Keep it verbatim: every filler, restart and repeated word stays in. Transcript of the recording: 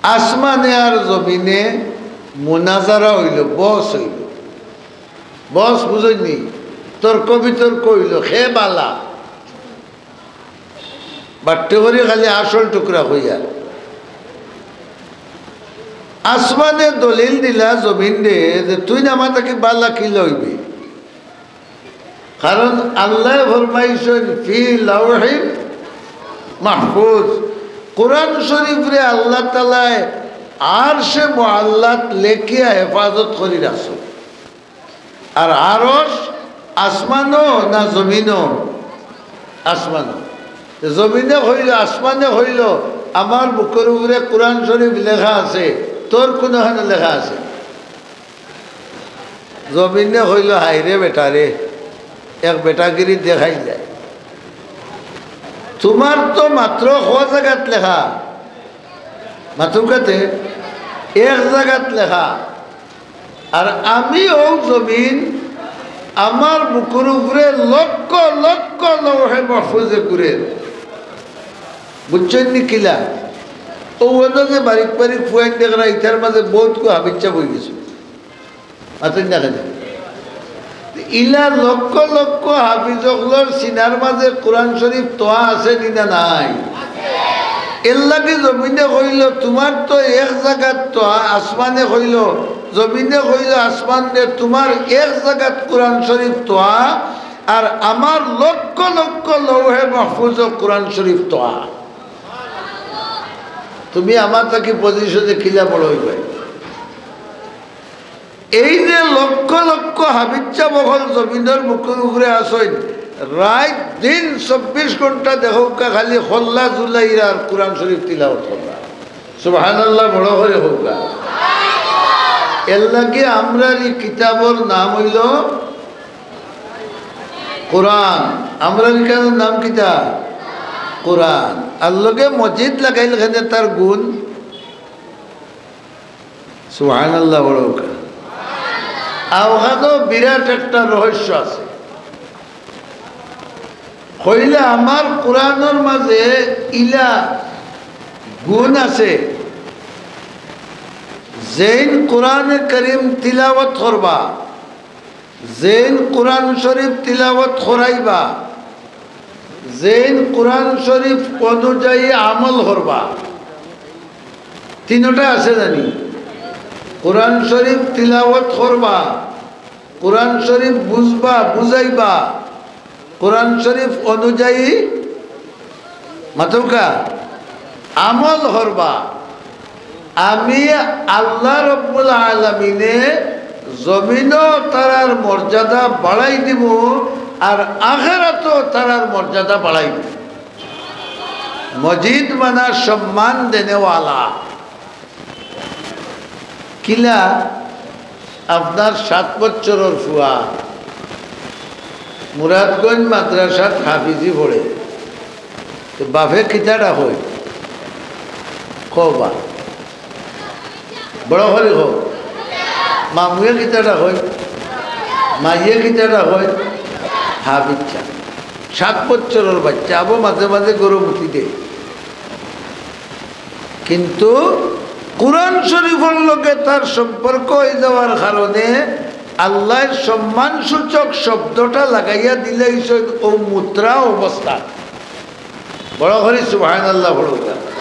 আসমানে আর জমিনে মুনাজারা অইলো, বহস অইলো। বহস বুঝইননি? তর্ক বিতর্ক অইলো, কে বালা। বাট্টি করি খালি আসল টুকরা কইয়া। আসমানে দলিল দিলা জমিনরে যে তুইন আমার থাকি বালা কিলা অইবে। কারণ আল্লায় ফরমাইছইন, "ফি লাওহিন মাহফুজ।" কোরআন শরীফরে আল্লাহ তাআলায় আরশে মুআল্লাত লেখিয়া হেফাজত করি রাখছইন। আর আরশ আসমানো না জমিনো? আসমানো। তে জমিনে কইলো, আসমানে কইলো, "আমার বুকর উপরে কোরআন শরীফ লেখা আছে, তোর কুনুখানো লেখা আছে?" জমিনে কইলো, "হায়রে বেটারে, এক বেটাগিরি দেখাইলায়। তুমার তো মাত্র ক জাগাত লেখা, মাতুকাতে এক জাগাত লেখা, আর আমি অউ জমিন, আমার বুকর উপরে লক্ষ লক্ষ লৌহে মাহফুজে ঘুরের।" বুঝছইননি কিলা? অউ অনো যে বারিক বারিক ফুয়াইন দেখরা, ইতার মাঝে বউত কু হাফিজ ছাব অইগেছে। মাতইন না কেনে? ইলা লক্ষ লক্ষ হাফিজ অকলর সিনার মাঝে কোরআন শরীফ থোয়া আছে নি না নাই? এরলাগি জমিনে কইলো, "তুমার তো এক জাগাত থোয়া", আসমানে কইলো, জমিনে কইলো, "আসমানরে, তুমার এক জাগাত কোরআন শরীফ থোয়া, আর আমার লক্ষ লক্ষ লৌহে মাহফুজো কোরআন শরীফ থোয়া। তুমি আমার থাকি পজিশনে কিলা বড় অইবায়?" এই যে লক্ষ লক্ষ হাফিজ ছাব অকল জমিনর বুকর উপরে আছইন, রাইত দিন চব্বিশ ঘন্টা দেখউক্কা খালি কল্লা ঝুলাইরা আর কোরআন শরীফ তিলাওয়াত কররা। সুবহানাল্লাহ, বড় করি কউক্কা। এরলাগি আমরার ই কিতাবর নাম অইলো কোরআন। আমরার ই কিতাবর নাম কিতা? কোরআন। আর লগে মজিদ লাগাইল কেনে, তার গুণ। সুবহানাল্লাহ, বড় কউক্কা। আর অখানো বিরাট একটা রহস্য আছে। কইলা, আমার কোরআনর মাঝে ইলা গুণ আছে, যেইন কোরআনে করিম তিলাওয়াত করবা, যেইন কোরআন শরীফ তিলাওয়াত করাইবা, যেইন কোরআন শরীফ অনুযায়ী আমল করবা, তিনোটা আছে জানি। কোরআন শরীফ তিলাওয়াত করবা, কোরআন শরীফ বুঝবা, বুঝাইবা, কোরআন শরীফ অনুযায়ী মাতউক্কা আমল করবা। আমি আল্লাহ রব্বুল আলামিনে জমিনো তারার মর্যাদা বাড়াই দিমু, আর আখেরাতো তারার মর্যাদা বাড়াই দিমু। মজিদ মানা সম্মান দেনেওয়ালা। কিলা? আপনার সাত বছরর ফুয়া মুরাদগঞ্জ মাদ্রাসাত হাফিজি পড়ে, তো বাফে কিতা ডাকইন? কও বা। বড় করি কও। মামুয়ে কিতা ডাকইন? মাইয়ে কিতা ডাকইন? হাফিজ ছাব। সাত বছরর বাইচ্চা, আবো মাঝে মাঝে গরম উঠি দে। কিন্তু কোরআন শরীফর লগে তার সম্পর্ক অই যাওয়ার কারণে আল্লায় সম্মানসূচক শব্দটা লাগাইয়া দিলাইছইন অউ মুতরা অবস্থাত। বড় করি সুবহানাল্লাহ বলউক্কা।